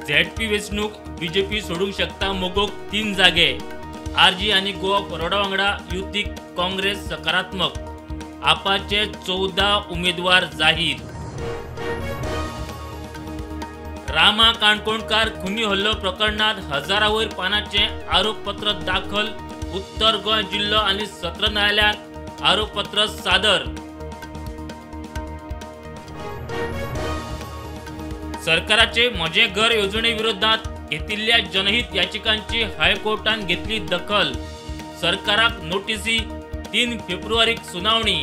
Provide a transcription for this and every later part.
ZP वेंचणूक BJP सोडूंक शकता मगोक 3 जागे. आरजी आनी गोवा फॉरवर्डा वांगडा युतीक काँग्रेस सकारात्मक. आपाचे 14 उमेदवार जाहीर. रामा काणकोणकार खुनी हल्लो प्रकरणात हजारावयर पानांचे आरोपपत्र दाखल. उत्तर गोंय जिल्लो आनी सत्र न्यायालयात आरोपपत्र सादर. सरकाराचे म्हजें घर येवजणे विरोधात घेतिल्ल्या जनहित याचिकांची हायकोर्टान घेतली दखल. सरकाराक नोटीसी, 3 फेब्रुवारीक सुनावणी.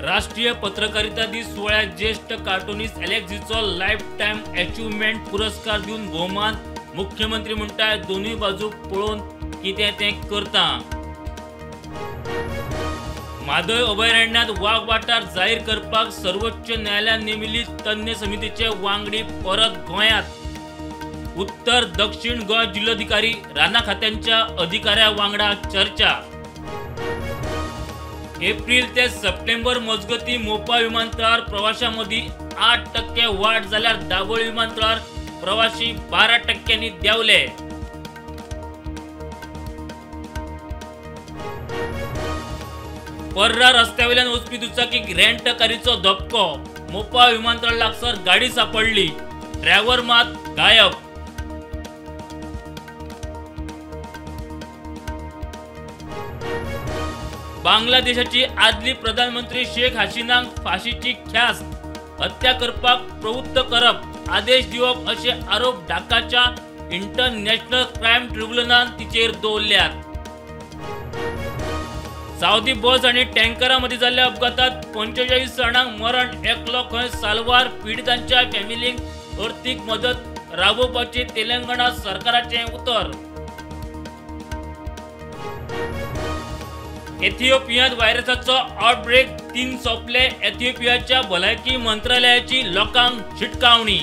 राष्ट्रीय पत्रकारिता दीस सुवाळ्यात ज्येष्ठ कार्टुनिस्ट एलेक्झीचो लायफ टायम अचिव्हमेंट पुरस्कार दिवन भोवमान. मुख्यमंत्री म्हणटा दोनूय बाजू पळोवन कितें तें करता. म्हादय अभयारण्यात वाग वाठार जाहीर करपाक सर्वोच्च न्यायालयान नेमिल्ली तज्ञ समितीचे वांगडी परत गोंयांत. उत्तर दक्षिण गोंय जिल्लोधिकारी राना खात्यांच्या अधिकाऱ्या वांगडा चर्चा. एप्रिल ते सप्टेंबर मजगती मोपा विमानतळार प्रवाशां मदीं 8% वाड जाल्यार दाबोळी विमानतळार प्रवाशी 12% देंवले. पर्रा रस्त्यावेल्यान वचपी दुचाकीक रेंट कारीचो धपको. मोपा विमानतळ लागसर गाडी सापडली, ड्रायव्हर मात गायब. बांगलादेशाची आदली प्रधानमंत्री शेख हसीनांक फाशीची ख्यास्त. हत्या करपाक प्रवृत्त करप, आदेश दिवप अशे आरोप ढाकाच्या इंटरनॅशनल क्रायम ट्रिब्युनलान तिचेर दवरल्यात. सावदी बस आनी टँकरा मदीं जाल्ल्या अपघातात 45 जाणांक मरण, एकलो खंय साल्वार. पिडितांच्या फॅमिलींक अर्थीक मदत राबोवपाचें तेलंगणा सरकाराचें उतर. एथिओपियांत व्हायरसाचो आउटब्रेक 3 सोंपले. एथिओपियाच्या भलायकी मंत्रालयाची लोकांक शिटकावणी.